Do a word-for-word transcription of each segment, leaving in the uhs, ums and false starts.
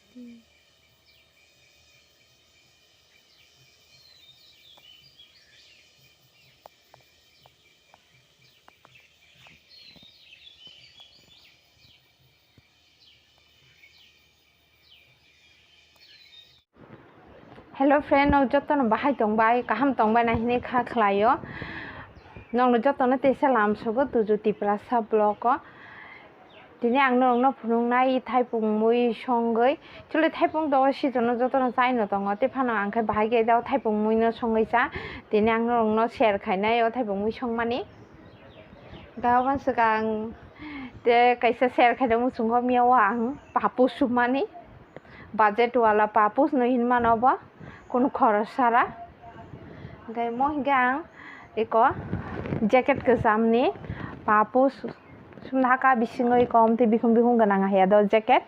Hello friend, nok jotono bahai tong bai, kaham tong bai na hinwi kha khlaio. Nokno jotono teisa lam sugo Tuju Tiprasa vlog o. Tini ang norokno phunuknai thaipung mui songwi. Chwlwi thaipung to season o jotono chaino tongo, tei phano ang khe bahai khe o thaipung mui no songwi cha. Tini ang norokno share khainai o thaipung mui songmani. Hwnkhe aboni swkang tei kaisa share khaina muchungo mia o ang papu sumani, budget wala papu no hinmano bo, kunu khoros sara. Hwnkhe mo hwnkhe ang eko jacket kwchamni papu su-, sumna haka bisingo eko omtwi bikhung bikhung gwnang haiya do jacket.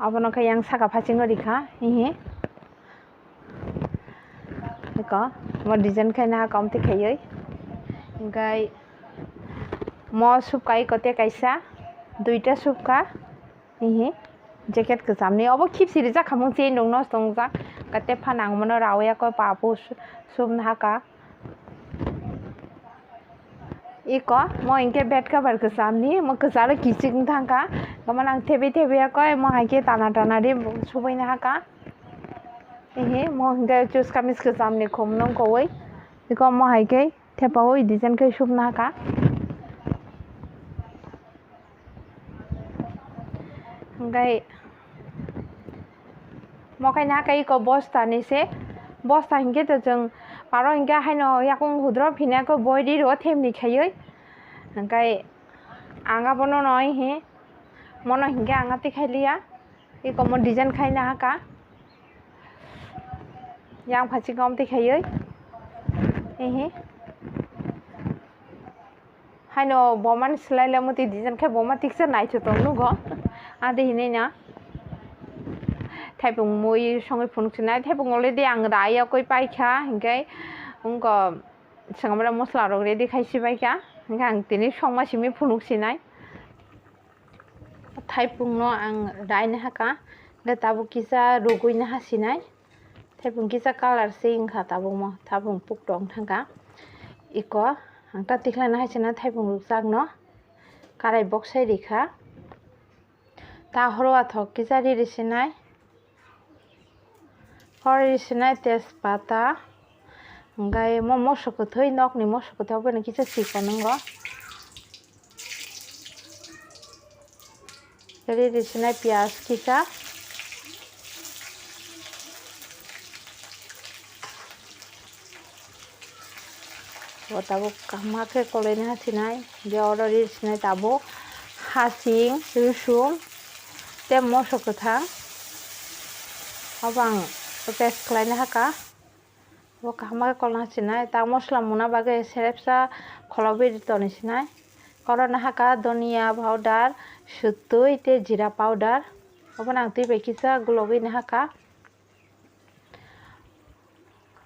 Abono khe yang saka phasingo rikha hihi. Eko, mo design khaina ha kom twi khaiwi. Hwnkhe mo subka eko tei kaisa, duita subka. Hihi, jacket kwchamni. Obo khipsi rijak khamung chain rok nosto wngjak. Kate phan ang mono rawi ya koi papu su-, subna haka. Iko, mo hinkhe bed cover kwchamni, mo kwcharo kichik wng thangkha. Omo nang thebwi thebwi ya koi, mo hai khe tana tana ri subui na haka. Ehe, mo hinkhe chus kamis kwchamni khum nung kowoi. Iko mo hai khe thepaui design khe subna haka. Hingkhe mo khaina haka iko bosta ni se. Bosta hinkhe to chwng paro hinkhe haino yakung hudro phina khe boi ri rw themni khaiwi. Hingkhe ang abono no hihi mono hinkhe ang atwi khailiya. Iko mo design khaina haka. Yang phachi gom twi khaiwi. Hihi. Haino bomani swlai le muti design khe boma tiksa naithotok nugo. Adi hinui na. Thaipung mui songwi phunuk sinai. Thaipung already ang rai yakui paikha. Hinkhe wngkha swnamra mosla rok ready khai si baikha. Hinkhe ang tini songma simi phunuk sinai. Thaipung no ang rai na haka. Hinkhe tabuk kisa rugui na ha sinai. Thaipung kisa colour se wngkha tabukmo, thaipung puk tong thangkha. Iko ang ta tikhlana hai sina thaipung rukchak no karai boksai rikha. Ta horo athok kisa riri sinai. Horo riri sinai tejpata. Hingkhe mo moso kwthwi, nokni moso kwthwi obono kisa sikon wngo. Riri sinai piyaj kisa. O tabuk kaham khe koloi na sinai. Hingkhe oro riri sinai tabuk hasing, rusum, tei moso kwthang. Obo ang paste khlai na haka. Bo kaham khe kolna sinai, ta mosla muna bagwi serepsa kholobwi toni sinai. Oro nahaka dhoniya powder, sutwi tei jeera powder. Obono ang twi bai kisa gulogwi nahaka.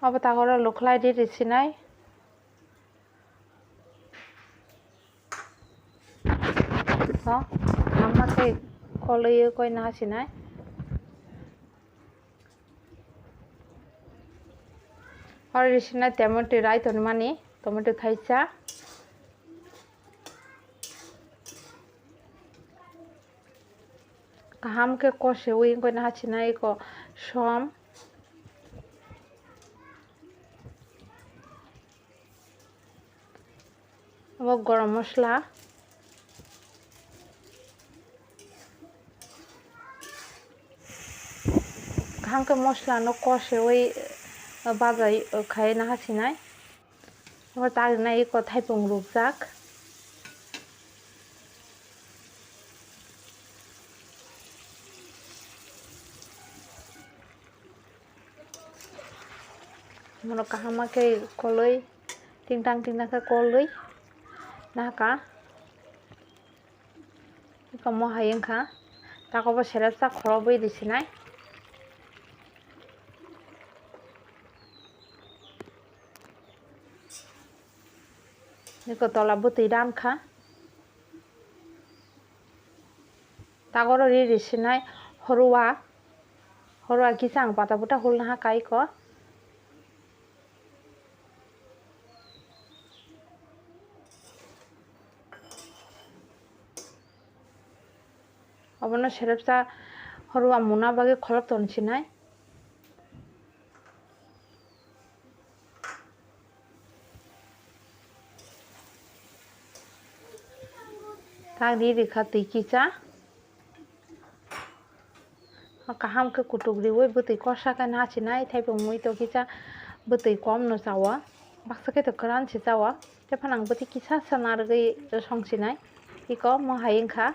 Obo ta oro lukhlai riri sinai. To, kaham khe kolwi koi na sinai. Oro riri sinai tomato rai tonmani, tomato thaisa. Kaham khe kosiwi wngkha na sinai eko som. Obo gorom mosla. Kaham khe mosla no kosiwi bajai khai na sinai. Obo ta rinai eko thaipung rukjak. Bono kaham khe kolwi, tingtang tingtang khe kolwi nahaka. Eko mo hai wngkha, takobo serepsa khorobwi risinai. Eko tola bwtwi rankha. Tagoro riri sinai horwa. Oro kisa ang pata buta hulna ha kaiko. Obono serepsa horwa muna bagwi kholop ton sinai. Kagri rikha twi kisa. Kaham khe kutuk riwi bwtwi kosa khe nasinai, thaipung mui to kisa bwtwi kom no chawo, baksa khe to kwran se chawo. Tephano ang bwtwi kisa sa narwgwi songsinai, iko mo hai wngkha.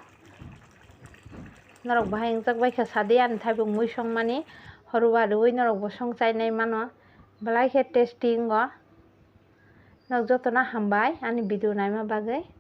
Norok bahai wngjak bai kha sadi ani thaipung mui songmani, horwa riwi norok bo song chainai mano, belai khe tasty wngo. Nok jotono hambai ani video naima bagwi.